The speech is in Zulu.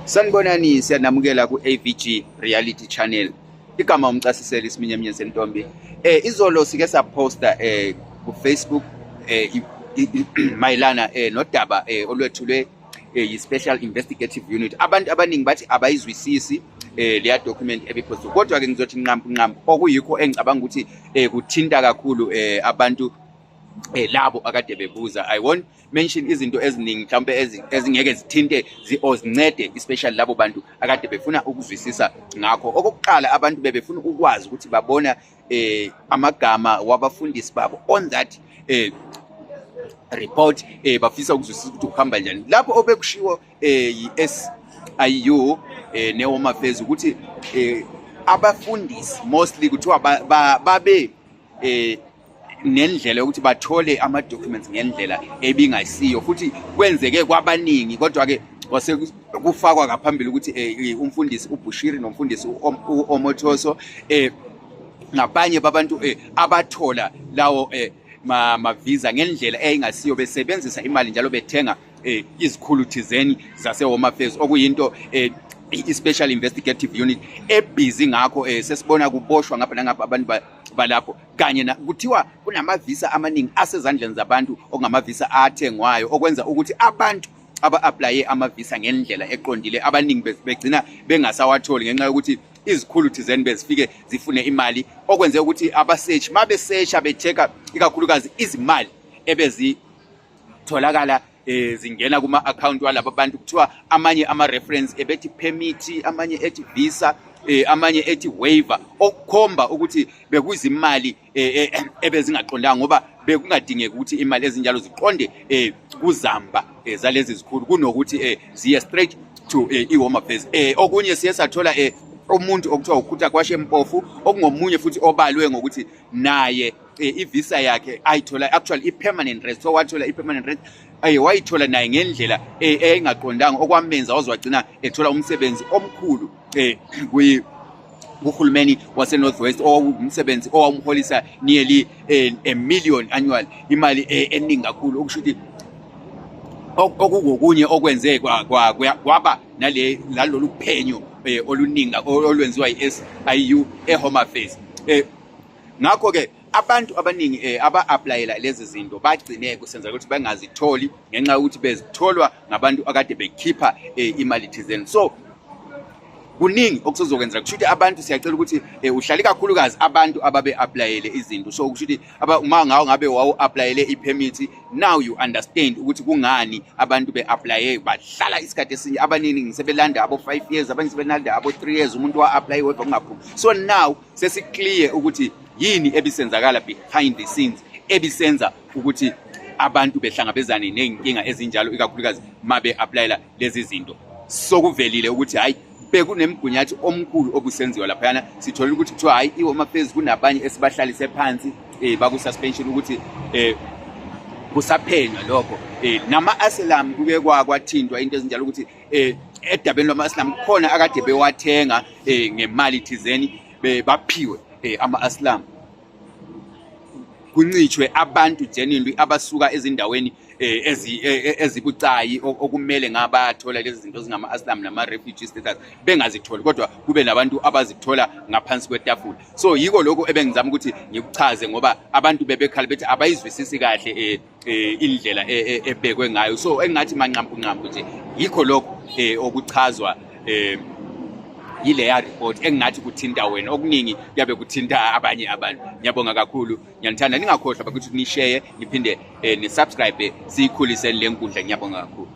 Sanibonani, siyanamukela ku-AVG Reality Channel. Igama umcasiseli isiminyaminya sentombi. Izolo sike saposta ku Facebook mayelana nodaba olwethulwe yi-Special Investigative Unit. Abantu abaningi bathi abayizwisisi leya document ebipostiwe. Kodwa ke ngizothi nqampu nqampu okuyikho engicabanga ukuthi kuthinta kakhulu abantu labo akade bebuza. I won't mention izinto eziningi mhlawumbe ezingeke zithinte or zincede, especially labo bantu akade befuna ukuzwisisa ngakho. Okokuqala, abantu bebefuna ukwazi ukuthi babona amagama wabafundisi babo on that report, bafisa ukuzwisisa ukuthi kuhamba njani. Lapho obekushiwo yi-SIU ne-Home Affairs ukuthi abafundisi mostly kuthiwa babe nendlela yokuthi bathole ama-documents ngendlela ebingayisiyo, futhi kwenzeke kwabaningi. Kodwa-ke kwase kufakwa ngaphambili ukuthi umfundisi uBushiri nomfundisi u-Omotoso ngabanye babantu abathola lawo ma-visa ngendlela eyayingasiyo, besebenzisa imali njalo bethenga izikhulu thizeni zase-Home Affairs, okuyinto i-Special Investigative Unit ebhizi ngakho. Sesibona kuboshwa ngapha nangapha abantu balapho kanye na kuthiwa kunamavisa amaningi asezandleni zabantu, okungamavisa athengwayo, okwenza ukuthi abantu aba-aplaye amavisa ngendlela eqondile abaningi begcina bengasawatholi ngenxa yokuthi izikhulu thizeni bezifike zifune imali, okwenze ukuthi abaseshi mabesesha be-check-a ikakhulukazi izimali ebezitholakala zingena kuma account walabo bantu. Kuthiwa amanye ama reference ebethi permit, amanye ethi visa, amanye ethi waiver, okukhomba ukuthi bekuzimali ebezingaqondanga, ngoba bekungadingeki ukuthi imali ezinjalo ziqonde kuzamba zalezi zikhulu kunokuthi ziye straight to i-Home Affairs. Okunye siye sathola umuntu okuthiwa uKhutha Kwashe Mpofu, okungomunye futhi obalwe ngokuthi naye ivisa yakhe ayithola, actually i-permanent rest, so wathola i-permanent rest, wayithola naye ngendlela eyayingaqondanga, okwamenza waze wagcina ethola umsebenzi omkhulu kwi kuhulumeni wase-North West, owawumsebenzi owawumholisa nearly a million annual, imali eningi kakhulu, okusho ukuthi okukokunye okwenze kwaba nale lalolu phenyo oluningi olwenziwa yi-SIU e-Home Affairs. Ngakho ke abantu abaningi aba-applyela lezi zinto bagcine kusenza ukuthi bangazitholi ngenxa yokuthi bezitholwa ngabantu akade bekhipha imali thizeni. So kuningi okusezokwenzeka. Kusho ukuthi abantu siyacela ukuthi uhlale, kakhulukazi abantu ababe-applyele izinto. So kusho ukuthi uma ngawo ngabe wawu-applyele i-permit, now you understand ukuthi kungani abantu be-applye bahlala isikhathi esinye, abaningi sebelanda abo-5 years, abanye sebelanda abo-3 years, umuntu wa-applye wedwa kungaphumi. So now sesi-clear ukuthi yini ebisenzakala behind the scenes ebisenza ukuthi abantu behlangabezane ney'nkinga ezinjalo, ikakhulukazi ma be-applyela lezi zinto. Sokuvelile ukuthi hhayi, bekunemgunyathi omkhulu obusenziwa laphayana. Sitholile ukuthi kuthiwa hhayi, i-Home Affairs kunabanye esibahlalise phansi baku-suspension ukuthi kusaphenywa lokho. Nama-asylum kuke kwathintwa into ezinjalo, ukuthi edabeni lwama-asylum kukhona akade bewathenga ngemali thizeni, baphiwe ama-asylum, kuncitshwe abantu genuinely abasuka ezindaweni ezibucayi okumele ngabathola lezi zinto ezingama-asylum nama-refugee status bengazitholi, kodwa kube nabantu abazithola ngaphansi kwetafula. So yiko lokho ebengizama ukuthi ngikuchaze, ngoba abantu bebekhala bethi abayizwisisi kahle indlela ebekwe ngayo. So engathi manqampu nqampu nje yikho lokho okuchazwa yileya report engingathi kuthinta wena, okuningi kuyabe kuthinta abanye abantu. Ngiyabonga kakhulu, ngiyanithanda. Ningakhohlwa ukuthi nisheye, niphinde ni-subscribe, siyikhuliseni le nkundla. Ngiyabonga kakhulu.